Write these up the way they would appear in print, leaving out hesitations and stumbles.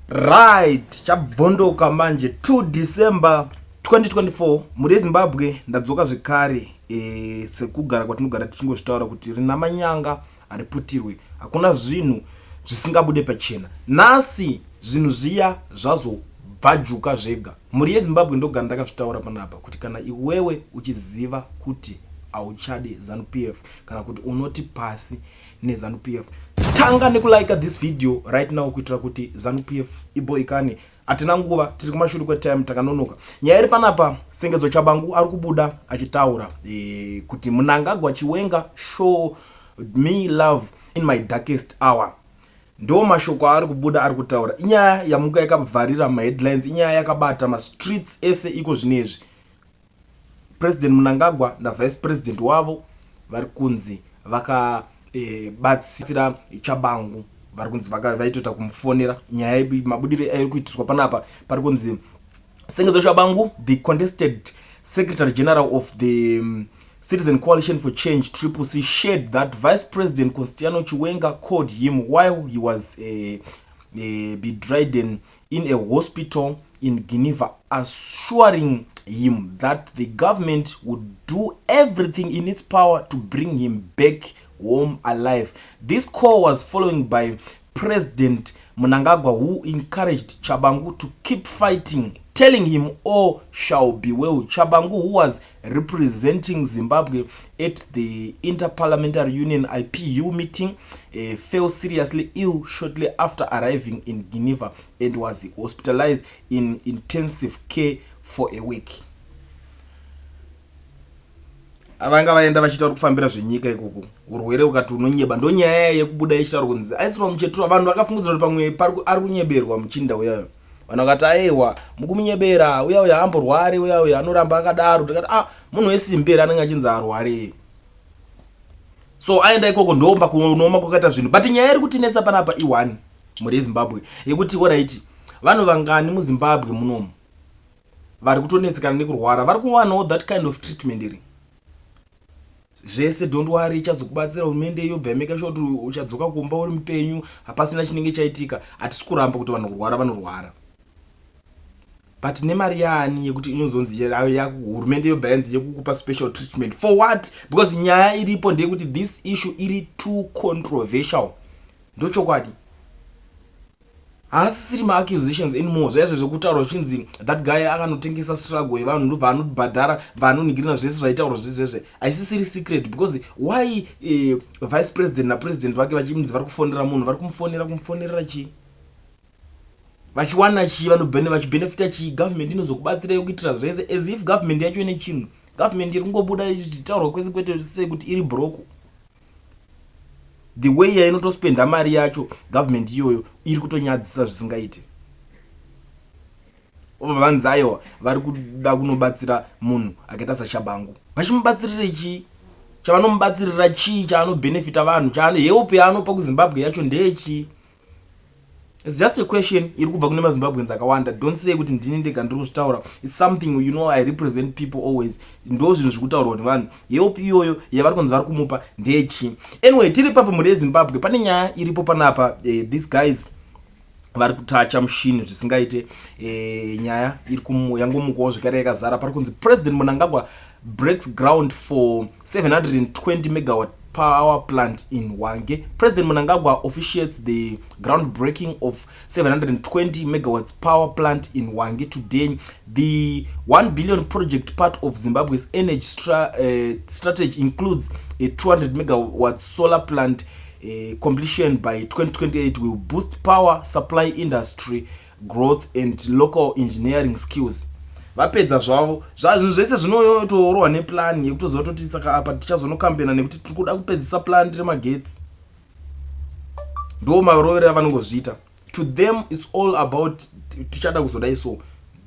Right, chabvondoka manje 2 December 2024 mhuri yeZimbabwe ndadzoka zvekare e, sekugara kwatinogara tichingozvitaura kuti rina manyanga hariputirwe hakuna zvinhu zvisingabude pachena nhasi zvinhu zviya zvazobvajuka zvega mhuri yeZimbabwe ndogara ndakazvitaura panapa kuti kana iwewe uchiziva kuti hauchade Zanu PF kana kuti unoti pasi neZanu PF. Tanga nekulike this video right now kuitira kuti Zanu PF iboikane. Hatina nguva, tiri kumashure kwetime takanonoka. Nyaya iri panapa, Sengezo Chabangu ari kubuda achitaura e, kuti Mnangagwa Chiwenga show me love in my darkest hour. Ndo mashoko aari kubuda ari kutaura. Inyaya yamuka yakavharira maheadlines, inyaya yakabata mastreets ese iko zvinezvi. President Mnangagwa naVice President wavo vari kunzi vakabatsira eh, Chabangu vari kunzi vaitoita kumufonera nyaya mabudiro airi kuitiswa panapa pari kunzi Sengezo Chabangu the contested secretary general of the Citizen Coalition for Change Triple C shared that Vice President Constantino Chiwenga called him while he was bedridden in a hospital in Geneva assuring him that the government would do everything in its power to bring him back home alive. This call was following by President Mnangagwa who encouraged Chabangu to keep fighting, telling him all shall be well. Chabangu, who was representing Zimbabwe at the Interparliamentary Union IPU meeting, fell seriously ill shortly after arriving in Geneva and was hospitalized in intensive care for a week. Vanga vaenda vachiita uri kufambira zvenyika ikoko urwere ukati unonyeba ndonyaya yekubuda ichitaura kunzi aisirwa muchetura vanhu vakafungidzira kuti pamwe ari kunyeberwa muchinda uyayo vanhu vakati aiwa mukumunyebera uya uya amborwari uya uya anoramba akadaro tikati ah munhu wesimbi here anenge achinzi arware so aenda ikoko ndomba kunooma kwakaita zvinhu but nyaya iri kutinetsa panapa i1 mhuri yeZimbabwe yekuti orit vanhu vangani muZimbabwe munomu vari kutonetsekana nekurwara vari kuwanawo that kind of treatment iri zvese don't worry ichazokubatsira hurumende yobva yameka sure kuti uchadzoka kumba uri mupenyu hapasina chinenge chaitika hatisi kuramba kuti vanhu kurwara vanorwara but nemari yaani yekuti inozonzi hurumende yobva yanzi yekukupa special treatment for what because nyaya iripo ndeyekuti this issue iri too controversial ndochokwadi haasisiri maaccusations anymore zvaizvo zvekutaurwa zvichinzi that guy akanotengesa struggle yevanhu ndobva anobhadhara vanonigirina zvese zvaitaurwa zvezvezve haisisiri secret because why vice president napresident vake vachinzi vari kufonera munhu vari kumufonera kumufonerera chii vachiwana chii vanobene vachibenefita chii government inozokubatsirai kuitira zvese as if government yacho ine chinhu government iri kungobuda ichitaurwa kwese kwete sei kuti iri broke the way yainotospenda mari yacho government iyoyo iri kutonyadzisa zvisingaite obva vanzi aiwa vari kuda kunobatsira munhu akaita saChabangu vachimubatsirire chii chavanomubatsirira chii chaanobhenefita vanhu chahelp yaanopa kuZimbabwe yacho ndeyechii It's just a question iri kubva kune maZimbabweans akawanda don't say kuti ndini ndega ndiri kuzvitaura it's something you know I represent people always ndo zvinhu zviri kutaurwa nevanhu help iyoyo yavari kunzi vari kumupa ndeyechii anyway tiri papo mhuri yeZimbabwe pane nyaya iripo panapa these guys vari kutacha mushini zvisingaite nyaya iri yangomukawo zvekare yakazara pari kunzi President Mnangagwa breaks ground for 720 megawatt power plant in Hwange. President Mnangagwa officiates the groundbreaking of 720 megawatts power plant in Hwange today. The 1 billion project part of Zimbabwe's energy strategy includes a 200 megawatt solar plant. Completion by 2028 will boost power supply industry growth and local engineering skills. Vapedza zvavo zvinhu zvese zvinotoorohwa neplan yekutoziva toti saka apa tichazonokambena nekuti tiri kuda kupedzisa plant remagetsi ndo marovero avanongozviita to them it's all about tichada kuzodai so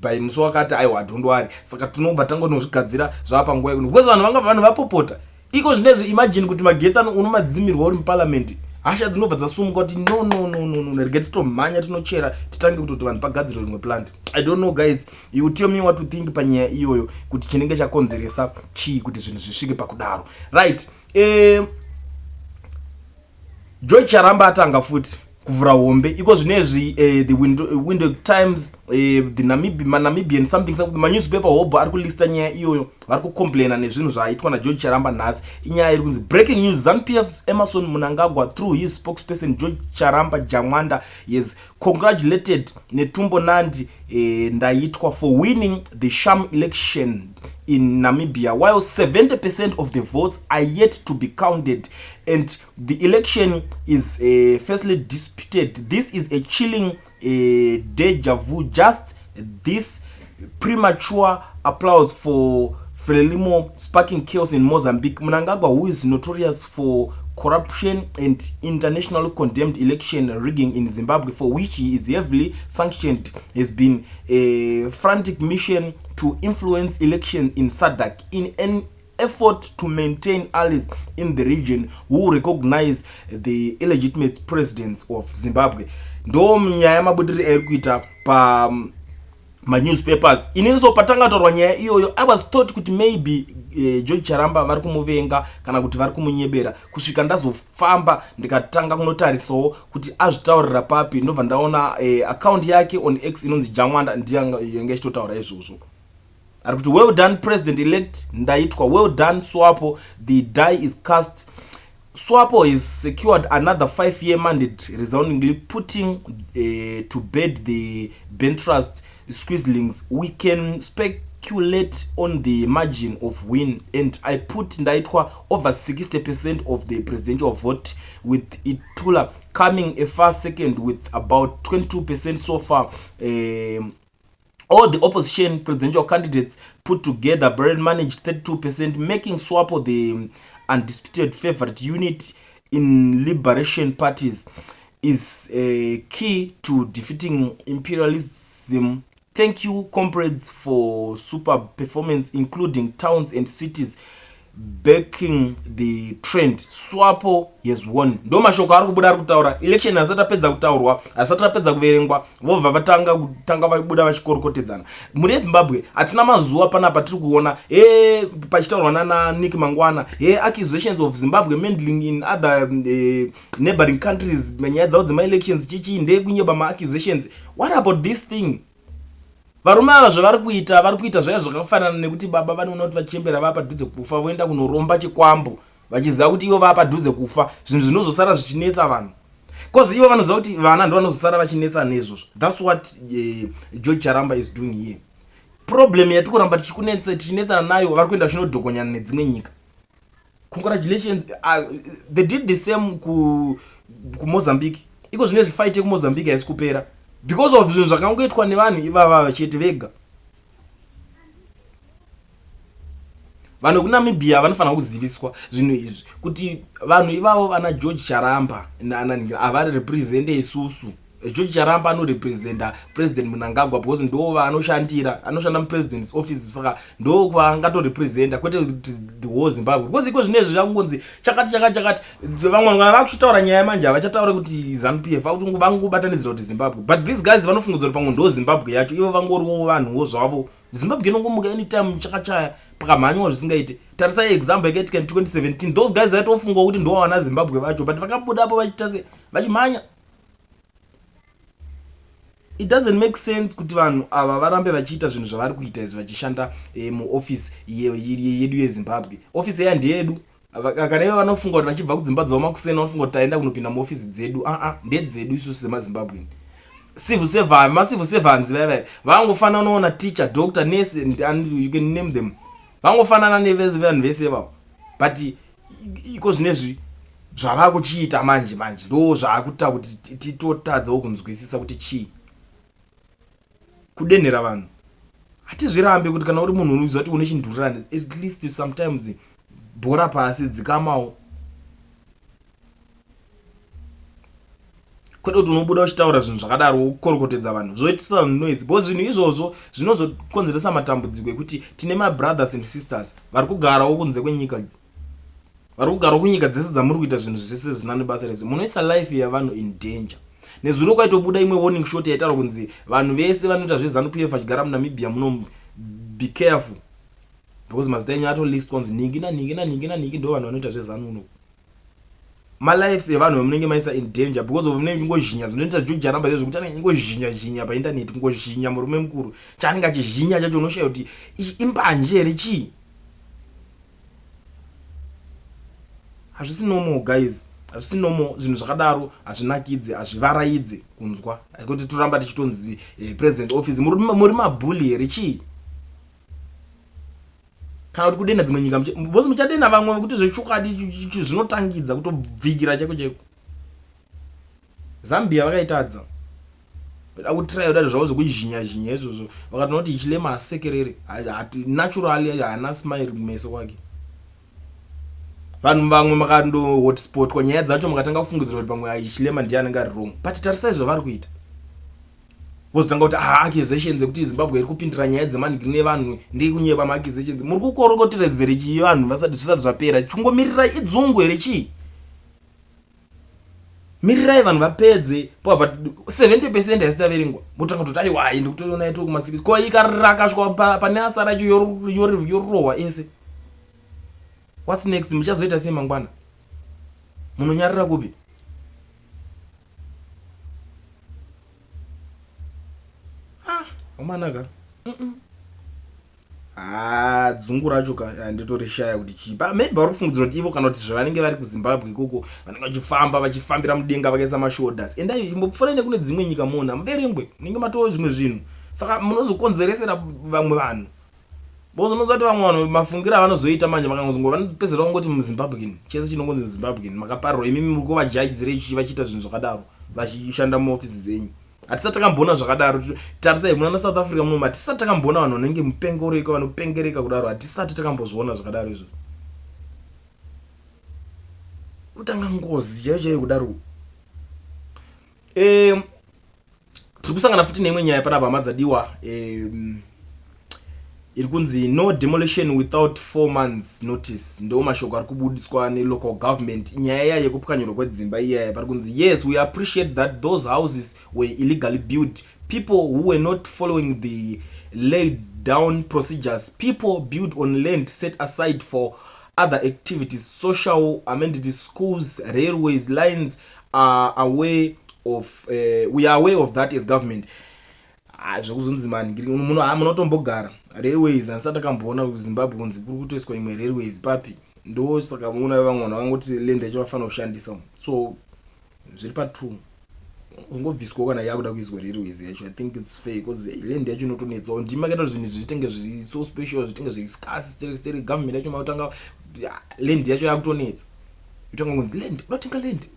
by musi wakati aiwa don't worry saka tinobva tangonozvigadzira zvava panguva yekuno because vanhu vanga vanhu vapopota iko zvinezvi imagine kuti magetsi ano unomadzimirwa uri muparliament hasha dzinobva dzasumuka kuti no no no no no rege titomhanya tinochera titange kutoti vanhu pagadzirwe rimwe plant I don't know guys you tell me what to think panyaya iyoyo kuti chinenge chakonzeresa chii kuti zvinhu zvisvike pakudaro right George Charamba atanga futi Kuvhura hombe iko zvinezvi eh, the window, window times eh, the Namib, manamibian something something manewspaper hobho ari kulista nyaya iyoyo vari kucomplaina nezvinhu zvaaitwa nageorge charamba nhasi. Inyaya iri kunzi breaking news zanupf's Emmerson Mnangagwa through his spokesperson George Charamba Jamwanda has congratulated Netumbo Nandi eh, Ndaitwa for winning the sham election in Namibia while 70% of the votes are yet to be counted and the election is uh, firstly disputed. This is a chilling uh, deja vu just this premature applause for Frelimo sparking chaos in Mozambique. Mnangagwa, who is notorious for corruption and internationally condemned election rigging in Zimbabwe, for which he is heavily sanctioned, has been a frantic mission to influence election in SADC in an effort to maintain allies in the region who recognize the illegitimate presidents of Zimbabwe. Ndo nyaya mabudiri airi kuita pa manewspapers. Inini so patanga taurwa nyaya iyoyo I was thought kuti maybe eh, George Charamba vari kumuvenga kana kuti vari kumunyebera kusvika ndazofamba ndikatanga kunotarisawo kuti azvitaurira papi ndobva ndaona eh, account yake on X inonzi Jamwanda ndiyo yanga ichitotaura izvozvo. Ari kuti well done president elect Ndaitwa, well done Swapo, the die is cast. Swapo has secured another 5-year mandate, resoundingly putting to bed the Bentrust squizzlings. We can speculate on the margin of win and I put Ndaitwa over 60% of the presidential vote, with Itula coming a far second with about 22% so far. All the opposition presidential candidates put together barely managed 32%, making Swapo the undisputed favorite. Unit in liberation parties is key to defeating imperialism. Thank you, comrades, for superb performance, including towns and cities backing the trend. Swapo has won. Ndo mashoko ari kubuda ari kutaura election asati apedza kutaurwa, asati apedza kuverengwa, vobva vatanga kutanga vabuda vachikorokotedzana. Mhuri yeZimbabwe, hatina mazuva panapa tiri kuona e pachitaurwa nana Nick Mangwana e accusations of Zimbabwe meddling in other neighboring countries, nyaya dzavo dzemaelections chichi ndekunyeba maaccusations. What about this thing? Varume ava zvavari kuita, vari kuita zvaiva zvakafanana nekuti baba vanoona kuti vachembera vaa padhuze kufa, voenda kunoromba chikwambo vachiziva kuti ivo vaa padhuze kufa. Zvinhu zvinozosara zvichinetsa vanhu cause ivo vanoziva kuti vana ndo vanozosara vachinetsa neizvozvo. That's what George Charamba is doing here. Problem yatiri kuramba tichinetsana nayo, vari kuenda vachinodhokonyana nedzimwe nyika. Congratulations, they did the same kuMozambique. Iko zvine zvifight yekuMozambique haisi kupera because of zvinhu zvakangoitwa nevanhu ivava chete vega. Vanhu vekuNamibia vanofanira kuziviswa zvinhu izvi kuti vanhu ivavo vana George Charamba havari represente isusu. George Charamba anorepresenta President Mnangagwa because ndo vaanoshandira, anoshanda mupresident's office, saka ndo kwaangatorepresenta kwete kuti the whole Zimbabwe, because iko zvinezvi zvakungonzi chakati chakati chakati. Vamwe kana vakuchitaura nyaya manje havachatauri kuti ZANU PF, vangobatanidzira kuti Zimbabwe, but these guys vanofungudza kuti pamwe ndo Zimbabwe yacho, ivo vangoriwo vanhuwo zvavo. Zimbabwe inongomuka anytime chakachaya pakamhanywa zvisingaite. Tarisai example yakaitika in 2017. Those guys vaitofunga kuti ndo vana Zimbabwe vacho, but vakabudapo vachiita se vachimhanya. It doesn't make sense kuti vanhu ava varambe vachiita zvinhu zvavari kuita izvi vachishanda muofisi yedu yeZimbabwe. Ofisi iya ndeyedu. Kana ivo vanofunga kuti vachibva kudzimba dzavo makuseni vanofunga kuti taenda kunopinda muofisi dzedu, aa, ndedzedu isusu semaZimbabweni. Civil servant, macivil servants vaya vangofanana unoona teacher, doctor, nurse and you can name them, vangofanana nevanhu vese ivavo. But iko zvinezvi zvava kuchiita manje manje ndo zvaakuita kuti titotadzawo kunzwisisa kuti chii kudenhera vanhu. Hatizvirambe kuti kana uri munhu unoziva kuti une chindururani, at least sometimes bhora pasi, dzikamawo, kwete kuti unobuda uchitaura zvinhu zvakadaro wokorokotedza vanhu zvoitisa noise, because zvinhu izvozvo zvinozokonzeresa matambudziko ekuti tine mabrothers and sisters vari kugarawo kunze kwenyika idzi, vari kugarawo kunyika dzese dzamuri kuita zvinhu zvese zvisina nebasa rese. Munoisa life yavanhu in danger. Nezuro kwaitobuda imwe warning shot yaitaura kunzi vanhu vese vanoita zveZANU PF vachigara muNamibia muno, be careful, because mazita enyu atolistwa kunzi ningi naningi naningi naningi ndo vanhu vanoita zveZANU uno. Malives evanhu vamunenge maisa in danger because of munenge muchingozhinya zvinoita George Charamba izvo zvekuti anenge achingozhinya zhinya paintaneti kungozhinya murume mukuru chaanenge achizhinya chacho unoshaya kuti ichi imbanje here chii hazvisi normal guys hazvisi normal zvinhu zvakadaro hazvinakidze hazvivaraidze kunzwa kuti toramba tichitonzi eh, president office muri mabhuli here chii kana kuti kudena dzimwe nyika because muchadena vamwe vekuti zvechokwadi zvinotangidza kutobvikira chaiko chaiko zambia vakaitadza vada kutraya kudaro zvavo zvekuzhinya zhinya izvozvo vakatoona kuti ichilema asekerere naturally haana smile kumeso kwake vanhu vamwe makando hotspotwa nyaya dzacho makatanga kufungidzira kuti pamwe ichilema ndiye anenge ari wrong but tarisai zvavari kuita vozotanga kuti ah, accusations ekuti zimbabwe iri kupindira nyaya dzemanigiri nevanhu ndekunyeba maaccusations muri kukorokoteredzere chii vanhu vasati zvisati zvapera chingomirirai idzungu here chii mirirai vanhu vapedze pa 70 percent haisi taverengwa motanga kutoti aiwa ai ndikutoona ito kumasikisi ko ikarakashwa pane asara yacho yorohwa ese whats next muchazoita sei mangwana munonyarira kupi ah amanaka haa dzungu racho ka handitorishaya kuti chii maybe vari kufungidzira kuti ivo kana kuti zvavanenge vari kuzimbabwe ikoko vanenge vachifamba vachifambira mudenga vakaisa mashoulders endai imbopfurai nekune dzimwe nyika muona muverengwe munenge matoo zvimwe zvinhu saka munozokonzeresera vamwe vanhu because unoziva kuti vamwe vanhu mafungiro avanozoita manje vakangozongo vanopedzera vangoti muzimbabwean chese chinongonzi muzimbabwean makaparirwa imimi muri kuvajaidzirei chii vachiita zvinhu zvakadaro vachishanda muofisi dzenyu hatisati takamboona zvakadaro tarisai munana south africa muno hatisati takamboona vanhu vanenge mupengoreka vanopengereka kudaro hatisati takambozviona zvakadaro izvozvo kutanga ngozi chaiyo chaiyo kudaro um tiri kusangana futi neimwe nyaya panapa hama dzadiwa um iri kunzi no demolition without four months notice ndo mashoko ari kubudiswa nelocal government nyaya iya yekupwanyurwa kwedzimba iyaya pari kunzi yes we appreciate that those houses were illegally built people who were not following the laid down procedures people built on land set aside for other activities social amenities schools railways lines are aware of uh, we are aware of that as government ah, zvekuzonzi mani ah, munotombogara railways handisati takamboona kuzimbabwe kunzi kuri kutoiswa imwe railways papi ndo saka muona vamwe vanhu vangoti land yacho vafanira kushandisa so zviri patwo ungobviswawo kana yakuda kuiswa railways yacho i think its fair bcause land yacho inotonetsawo ndimi makaita zvinhu zvitenge zviri so special zvitenge zviri scarce sterek government yacho makutanga ah, land yacho yakutonetsa yotanga kunzi land unotenga land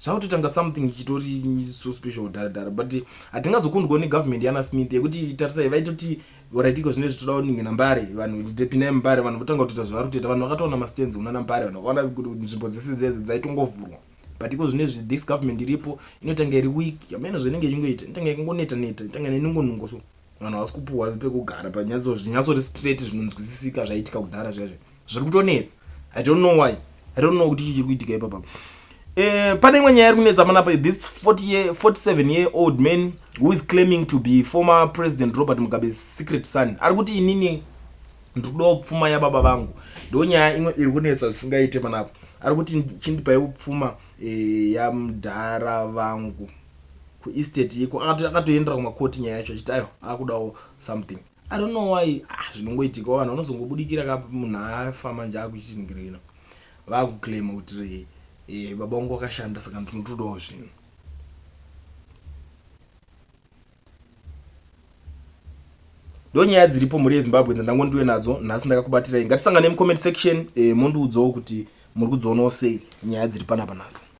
zvakutotanga something chitori so special dhara dhara but hatingazokundwawo negovernment yana smith yekuti tarisai vaitoti oraitiko zvine zvitoda kuninge nambare vanhu tepinai mbare vanhu votanga kutoita zvavari kutoita vanhu vakatoona mastands kunana mbare vanhu vakaona kuti nzvimbo dzese dzedze dzaitongovhurwa but iko zvine this government iripo inotanga iri weak ameno zvainenge ichingoita inotanga ikangoneta neta inotanga nenungonungo so vanhu havasi kupuhwa pekugara panyatso zvinyatsori straight zvinonzwisisika zvaiitika kudhara zviya zviya zviri kutonetsa i don't know why i don't know kuti chii chiri kuitika ipapa eh, pane imwe nyaya iri kunetsa panapa this 40 year, 47 year old man who is claiming to be former president robert mugabe's secret son ari kuti inini ndiri kudawo pfuma yababa vangu ndo nyaya imwe iri kunetsa zvisingaite panapa ari kuti chindipaiwo pfuma e, yamudhara vangu kuestate yeko akatoendera kumakoti nyaya yacho achiti aiwa akudawo something i don't know why ah, zvinongoitika vanhu vanozongobudikira ka munhu afa manje akuchitingirina vakuclaima kuti eh, baba vangu vakashanda saka ndinotodawo zvinhu ndonyaya dziripo mhuri yezimbabwe dzandangondiwe nadzo nhasi ndakakubatirai ngatisangane mucomment section eh, mondiudzawo kuti muri kudzionawo sei nyaya dziri panapa nhasi.